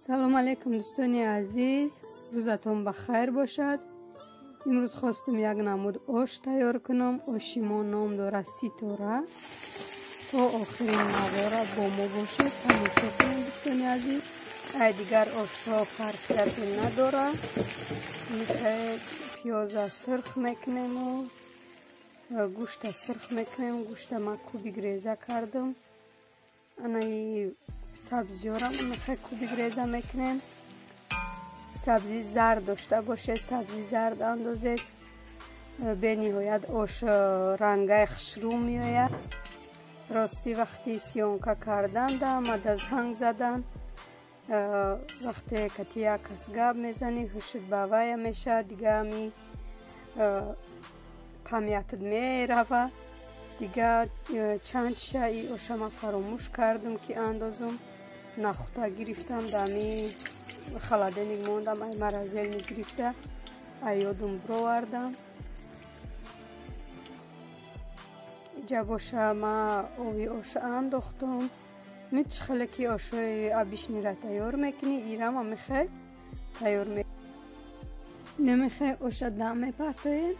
Салом алейкум дӯстони азиз, рӯзатон ба хайр бошад. Имрӯз хостум як намуд ош тайёр кунам. Оши мо ном дорад ситора. То охири навора бо мо бошед, тамошо кунед дӯстони азиз. Ай дигар ошҳо фарқияте надорад. Пиёза сирх мекунему, гӯшта сирх мекунем. Гӯшта ман кубик реза кардам. Анаи сабзиёрам мехай кубик реза мекунем. Сабзи зард дошта бошед, сабзи зард андозед. Бениҳоят ош рангай хушрӯ меояд. Рости вақти съёмка кардан омада занг задан. Вақте кати як кас гап мезанӣ, ҳушт ба вая мешавад, дига ами памятат мерава. Дига чанд чиша и оша ман фаромӯш кардам ки андозум. Нахута гирифтам, дами холодильник мондам, ай морозильник гирифта, ай ёдум бировардам. Иҷа боша ма ови оша андохтум. Мич хеле ки ошои обычныйра тайёр мекунӣ, ирама мехай тайёр намехай оша дам мепартоем.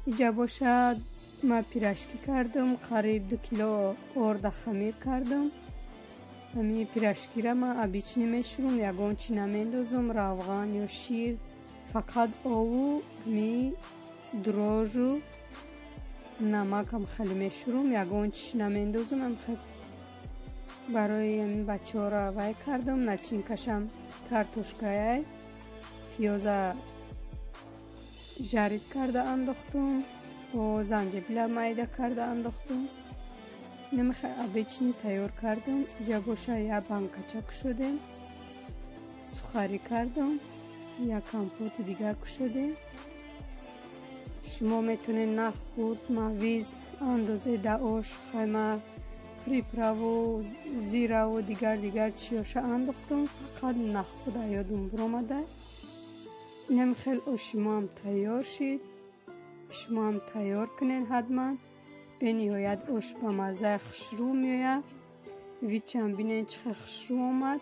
Иҷа боша ма пирожки кардам, қариб 2 кило орда хамир кардам. Ами пирожкира ма обычный мешурум, ягон чи намендозум, равған ё шир, фақат ову, ами дрожжу, намакам хеле мешурум, ягон чи намендозум. Ам барои ами бачаҳоро вай кардам. Начинкашам картошкаяй, пиёза жарид карда андохтум, бо занҷабила майда карда андохтум. Намехай обычный тайёр кардам. Иҷа боша як банкача кушодем, сухарӣ кардам, як компоти дигар кушодем. Шумо метавонед нахуд, мавиз андозед да ош. Хайма приправу, зираву дигар чиёша андохтум, фақат нахуд ёдум биромада. Инам хел оши моам тайёр шид. Шумо ҳам тайёр кунед ҳатман. Бениҳоят ош ба маззаи хушрӯ меояд. Вичам бинед чӣ хел хушрӯ омад.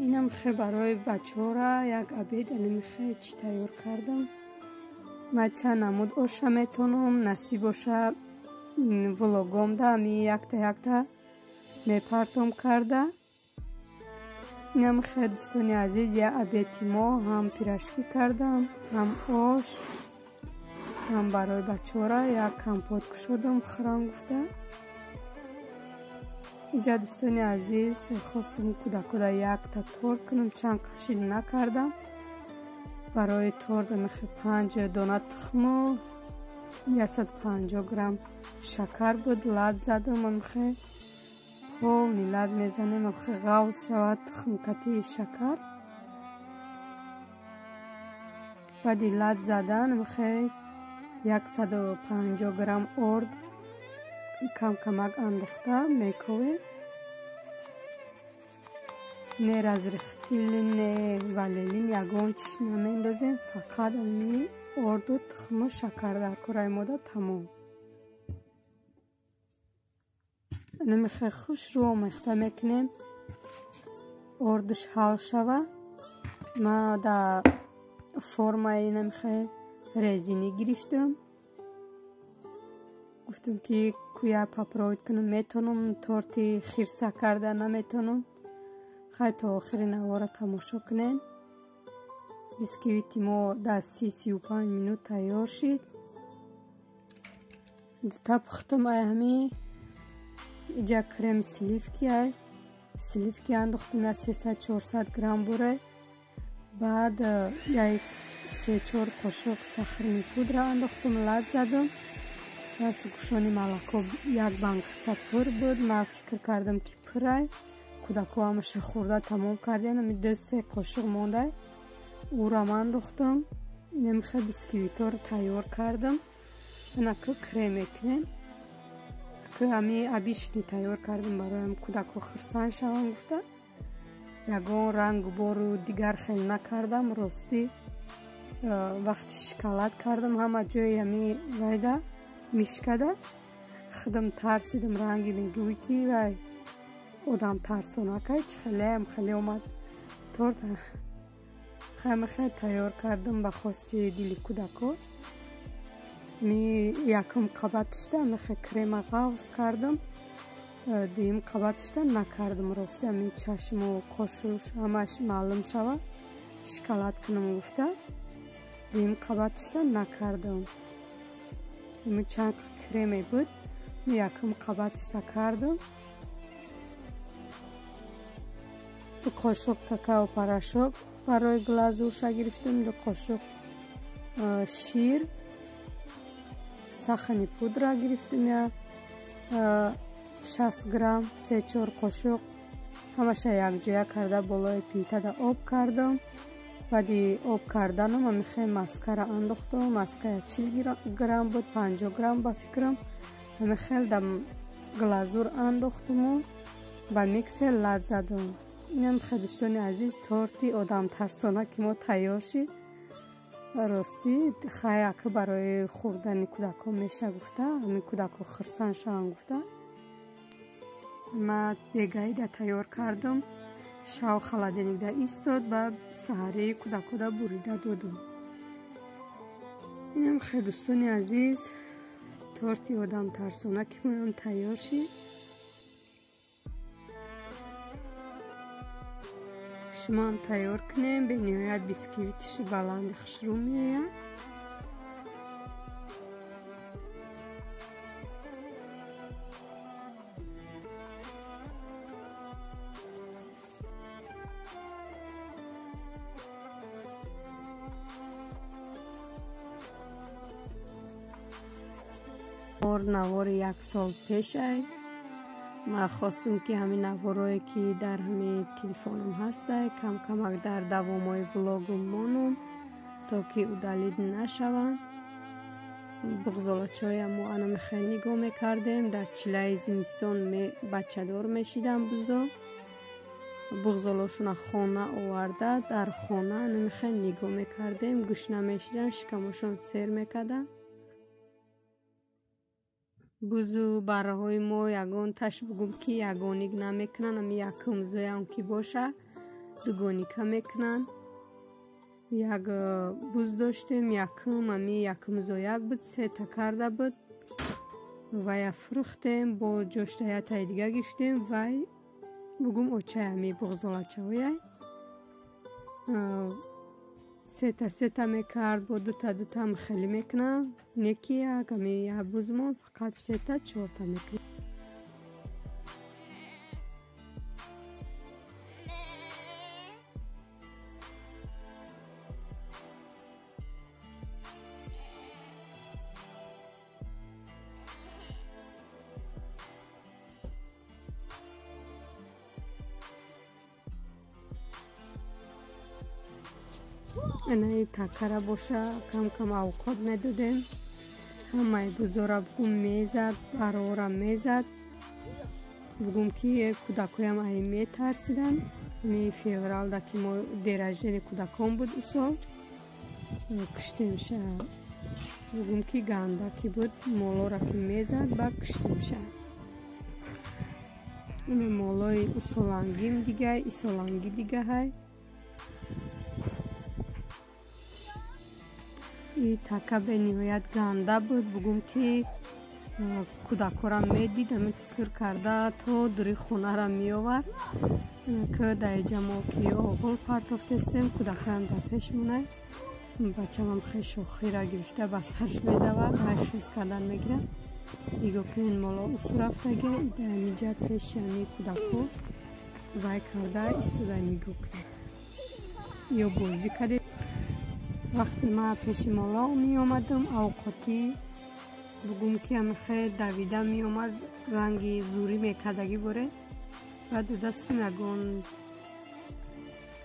Инам хе барои бачаҳора як обед анамихе чӣ тайёр кардам. Ман чанд намуд оша метавонам, насиб боша влогомда ами якта якта мепартом карда. Инам хе дӯстони азиз, як обеди мо ҳам пирожки кардам, ҳам ош, ҳам барои бачаҳора як компот кушодам, хӯрам гуфта. Иҷа дӯстони азиз, хостам кӯдакода якта торт кунам, чанд қашил накардам. Барои торт мехе 5 дона тухму 150 грамм шакар буд, лад задам. Мехе полный лад мезанем, мехе ғавз шавад тухмкати шакар. Баъди лад задан мехе 150 грамм орд кам-камак андохта мековем. Не разрыхлитель, не ванилин, ягон чиз намендозем, фақат ами орду, тухму, шакар дар кораи мода тамом. Намехе хушрӯ омехта мекунем, ордаш ҳал шава. Ма да формаи намехе резинӣ гирифтам. Гуфтам ки куя попробовать кунам, метавонам торти хирса карда, наметавонам. Хай то охири навора тамошо кунед. Бисквити мо дар 30-35 минут тайёр шид. Дута пухтам ай ҳами. Иҷа крем сливки ай. Сливки андохтам я 300-400 грамм буре. Баъд як 3-4 қошуқ сахарный пудра андохтам, лад задам. Сгущённый молоко як банкача пур буд. Ман фикр кардам ки пурай. Кӯдако ҳамаша хӯрда тамом кардем. Ами 2-3 қошуқ монда, ӯрам андохтам. Инамихе бисквиторо тайёр кардам. Анака крем мекунем. Ки ами обычный тайёр кардам бароям кӯдако хурсанд шаванд гуфта. Ягон рангу бору дигар хел накардам. Ростӣ вақти шоколад кардам ҳама ҷои ами вайда мишкада худам тарсидам, ранги мегӯй ки вай одам тарсонакай чӣ хелеам хеле омад торт. Хаймахе тайёр кардам ба хости дили кӯдако. Ми якум қабатишта мехе крема ғавз кардам, дуюм қабатишта накардам. Рости ами чашму қошуш ҳамаш маълум шава шоколад кунам гуфта дуюм қабатишта накардам. Ими чанд креме буд, ми якум қабатишта кардам. 2 қошуқ какао порошок барои глазурша гирифтам, 2 қошуқ шир, сахани пудра гирифтам, я 60 грамм, 3-4 қошуқ. Ҳамаша якҷоя карда болои плитада об кардам. Баъди об карданам амихе маскара андохтам. Маская 40 грамм буд, 50 грамм ба фикрам. Амихел да глазур андохтаму ба миксер лат задам. Инам хе дӯстони азиз торти одамтарсона ки мо тайёр шид. Ростӣ хай ака барои хӯрдани кӯдакҳо меша гуфта, ҳамин кӯдакҳо хурсанд шаванд гуфта. Ма бегаида тайёр кардам, шав холодильникда истод ба саҳарии кӯдакҳода бурида додам. Инам хе дӯстони азиз торти одамтарсона ки моам тайёр шид. Шумоам тайёр кунем, бениҳоят бисквитиши баланди хушрӯ меояд. Навори 1 сол пешай ман хостум ки ҳамин наворое ки дар ҳамин телефонам ҳастай кам-камак дар давомҳои влогам монам, то ки удалид нашаванд. Буғзолачҳоям мо ана мехел нигоҳ мекардем. Дар чилаи зимистон бачадор мешидам бузо. Буғзолошона хона оварда дар хона ана мехел нигоҳ мекардем, гӯшна мешидан, шикамошон сер мекарданд. Бузу барраҳои мо ягон таш бугум ки ягоник намекунанд, ами якум зоям ки боша дугоника мекунанд. Як буз доштем, якум ами якум зояк буд, сета карда буд, вая фурӯхтем, бо ҷошта ятаи дига гирифтем. Вай бугум очай ами буғзолачаҳояй сета мекард, бо дута хеле мекунам. Неки як ами як бузмон фақат 3-4 мекунам. Анаи такара боша кам-кам авқот медодем. Ҳамаи бузора бугум мезад, барора мезад. Бугум ки кӯдакҳоям ай метарсиданд. Ми февралда ки мо день кӯдакон буд усол куштемша. Бугум ки ганда ки буд, молора ки мезад, ба куштемша. Ина молои усолангим дига, исоланги дига ҳай. И така бениҳоят ганда буд, бугум ки кӯдакҳоро медид, ами сир карда то дури хонаро меовард. Ки дар иҷа мо ки оғул партофтестем, кӯдакҳоям дар пеш монай. Бачамам хел шохира гирифта ба сарш медавад, вай хез кардан мегирад. Нигоҳ кунед моло усу рафтага, дар амиҷа пеши ами кӯдакҳо вай карда истода нигоҳ кунед. Ё бозӣ кардед. Вақте ман пеши моло меомадам, авқотӣ бугум ки амихе давида меомад, ранги зурӣ мекардагӣ боре. Баъд дастам ягон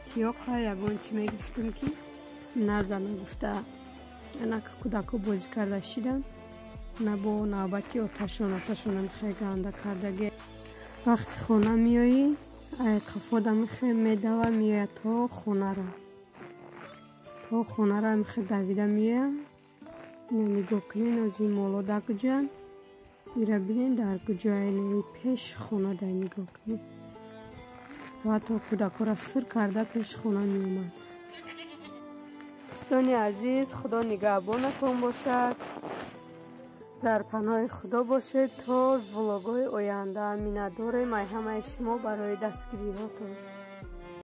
тиёқа ягон чӣ мегирифтам ки назана гуфта. Анак кӯдакҳо бозӣ карда шиданд, на бо навбати оташон амихе ганда кардаги. Вақти хона меоӣ, ай қафода михе медава меояд то хонаро. То хонаро михе давида меояд. Ина нигоҳ кунед, аз ин моло дар куҷоянд? Ира бинед дар куҷоянд, пеш хона дар нигоҳ кунед. То ҳатто кӯдакҳоро сир карда пеши хона меомад. Дӯстони азиз, Худо нигаҳбонатон бошад, дар паноҳи Худо бошед то влогҳои оянда. Миннатдорем ай ҳамаи шумо барои дастгириҳотон.